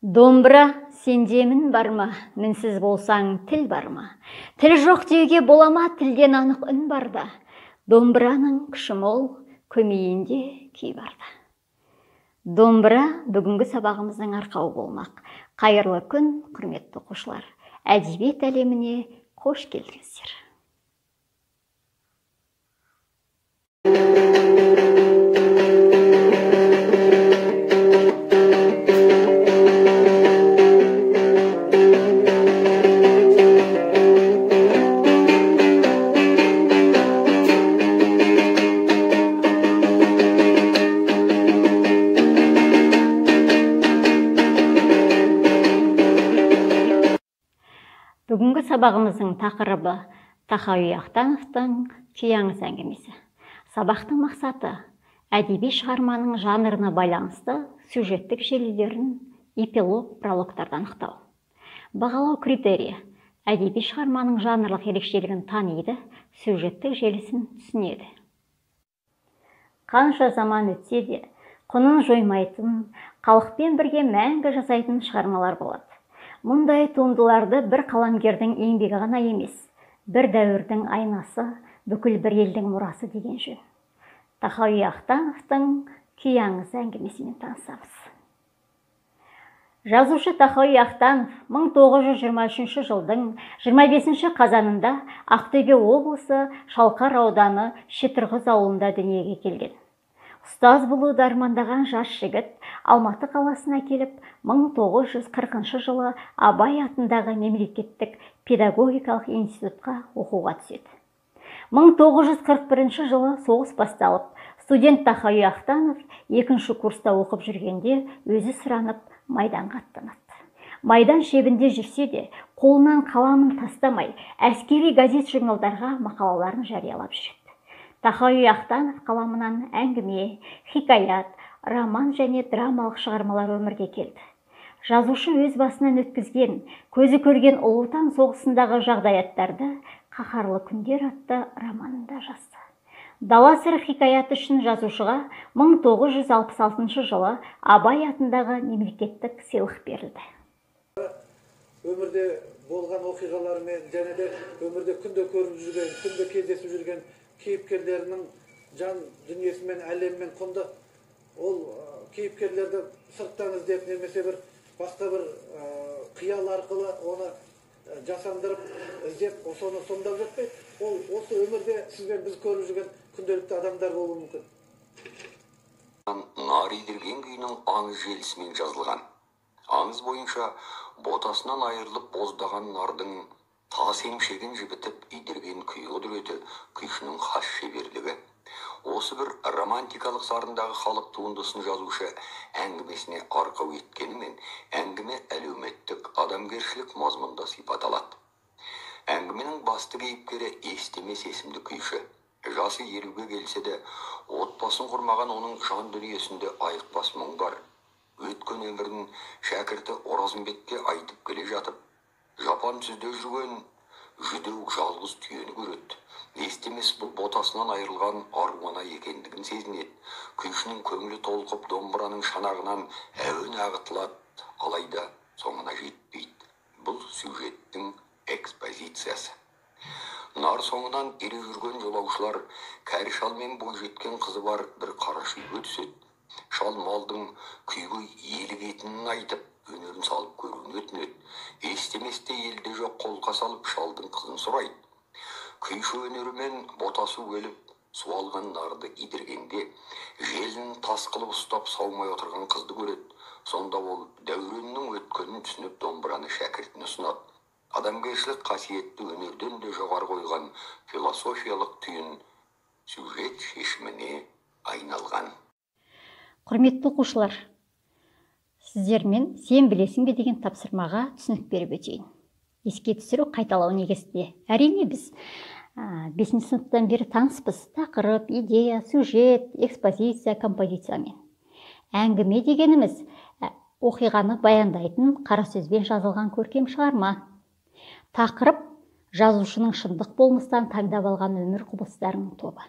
Домбыра, сенде мін бар ма, мінсіз болсаң тіл бар ма? Тіл жоқ деуге бола ма, тілден анық үн бар да. Домбыраның күші мол, көмейінде күй бар да. Домбыра бүгінгі сабағымыздың арқауы болмақ. Қайырлы күн, құрметті оқушылар. Әдебиет әлеміне қош келдіңіздер. Бүгінгі сабағымыздың тақырыбы Тахауи Ахтановтың Күй аңыз әңгімесі. Сабақтың мақсаты әдеби шығарманың жанрына байланысты сюжеттік желілерін эпилог, прологтарды анықтау. Бағалау критерийі: әдеби шығарманың жанрлық ерекшелігін таниды, сюжеттік желісін түсінеді. Қанша заман өтсе де, құнын жоймайтын, халықпен бірге мәңгі жасайтын шығармалар болады. Мұндай туындыларды бір қаламгердің еңбегі ғана емес, бір дәуірдің айнасы, бүкіл бір елдің мұрасы деген жөн. Тахауи Ахтановтың Күй аңызы әңгімесімен танысамыз. Жазушы Тахауи Ахтанов 1923 жылдың 25 қазанында Ақтөбе облысы Шалқар ауданы Шетырғыз ауылында дүниеге келген. Ұстаз болуды армандаған жас жігіт Алматы қаласына келіп, 1940 жылы Абай атындағы мемлекеттік педагогикалық институтқа оқуға түседі. 1941 жылы соғыс басталып, студент Тахауи Ахтанов екінші курста оқып жүргенде өзі сұранып майданға аттанады. Майдан шебінде жүрсе де, қолынан қаламын тастамай, әскери газет журналдарға мақалаларын жариялап жүреді. Тахауи Ахтанов қаламынан әңгіме, хикаят, роман және драмалық шығармалар өмірге келді. Жазушы өз басынан өткізген, көзі көрген Ұлы Отан соғысындағы жағдаяттарды Қаһарлы күндер атты романында жазды. Дала сыры хикаяты үшін жазушыға 1966 жылы Абай атындағы мемлекеттік сыйлық берілді. Өмірде болған оқиғалармен және де өмірде күнде көріп жүрген, күнде кездесіп жүрген кейіпкерлерінің жан дүниесімен, әлемімен құнды. Ол кейіпкерлерді сырттан іздеп, немесе бір басқа бір қиял арқылы оны жасандырып іздеп, соны сомдап жатпайды. Ол осы өмірде сіз бен біз көріп жүрген күнделікті адамдар болуы мүмкін. Нар идірген күйінің аңыз желісімен жазылған. Аңыз бойынша ботасынан айырылып боздаған нардың тас емшегін жібітіп идірген күй құдіреті күйшінің хас шеберлігі. Осы бір романтикалық сарындағы халық туындысын жазушы әңгімесіне арқау еткенімен, әңгіме әлеуметтік, адамгершілік мазмұнда сипат алады. Әңгіменің басты кейіпкері Естемес есімді күйші. Жасы 50-ге келсе де, отбасын құрмаған оның жан дүниесінде айықпас мұң бар. Өткен өмірін шәкірті Оразымбетке айтып келе жатып, жапан түзде жүрген жүдеу жалғыз түйені көреді. Естемес бұл ботасынан айырылған аруана екендігін сезінеді. Күйшінің көңілі толқып, домбыраның шанағынан әуен ағытылады, алайда соңына жетпейді. Бұл сюжеттің экспозициясы. Нар соңынан ере жүрген жолаушылар кәрі шал мен бойжеткен қызы бар бір қараш үйге түседі. Шал малдың күйге елігетінін айтып, өнерін салып көруін өтінеді. Естеместе елде жоқ қолқа салып шалдың қызын сұрайды. Күйші өнерімен ботасы өліп, су алған нарды идіргенде, желін тас қылып ұстап саумай отырған қызды көреді. Сонда ол дәуреннің өткенін түсініп, домбыраны шәкіртіне ұсынады. Адамгершілік қасиетті өнерден де жоғары қойған философиялық түйін сюжет шешіміне айналған. Құрметті оқушылар, сіздермен сен білесің бе деген тапсырмаға түсінік беріп өтейін. Еске түсіру қайталау негізінде. Әрине біз 5 сыныптан бері таныспыз. Тақырып, идея, сюжет, экспозиция, композициямен. Әңгіме дегеніміз оқиғаны баяндайтын қара сөзбен жазылған көркем шығарма. Тақырып жазушының шындық болмыстан таңдап алған өмір құбылыстарының тобы.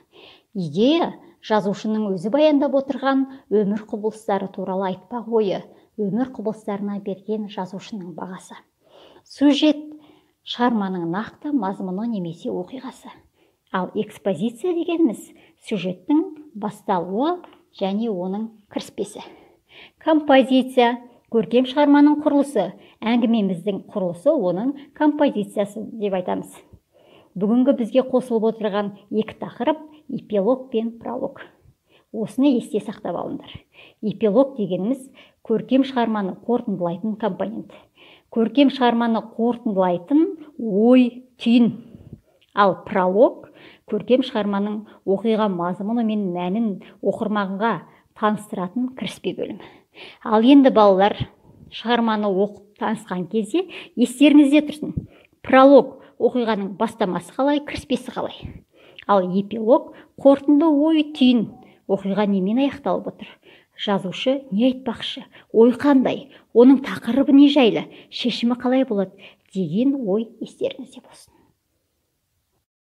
Идея жазушының өзі баяндап отырған өмір құбылыстары туралы айтпақ ойы, Өмір құбылыстарына берген жазушының бағасы. Сюжет шығарманың нақты мазмұны немесе оқиғасы. Ал экспозиция дегеніміз сюжеттің басталуы және оның кіріспесі. Композиция көркем шығарманың құрылысы, әңгімеміздің құрылысы оның композициясы деп айтамыз. Бүгінгі бізге қосылып отырған екі тақырып эпилог пен пролог. Осыны есте сақтап алыңдар. Эпилог дегеніміз көркем шығарманы қорытындылайтын компонент. Көркем шығарманы қорытындылайтын ой, түйін. Ал пролог көркем шығарманың оқиға мазмұны мен мәнін оқырманға таныстыратын кіріспе бөлім. Ал енді балалар, шығарманы оқып танысқан кезде естеріңізде тұрсын. Пролог оқиғаның бастамасы қалай, кіріспесі қалай. Ал эпилог қорытынды ой, түйін. Оқиға немен аяқталып отыр? Жазушы не айтпақшы? Ой қандай? Оның тақырыбы не жайлы? Шешімі қалай болады? Деген ой естеріңізде болсын.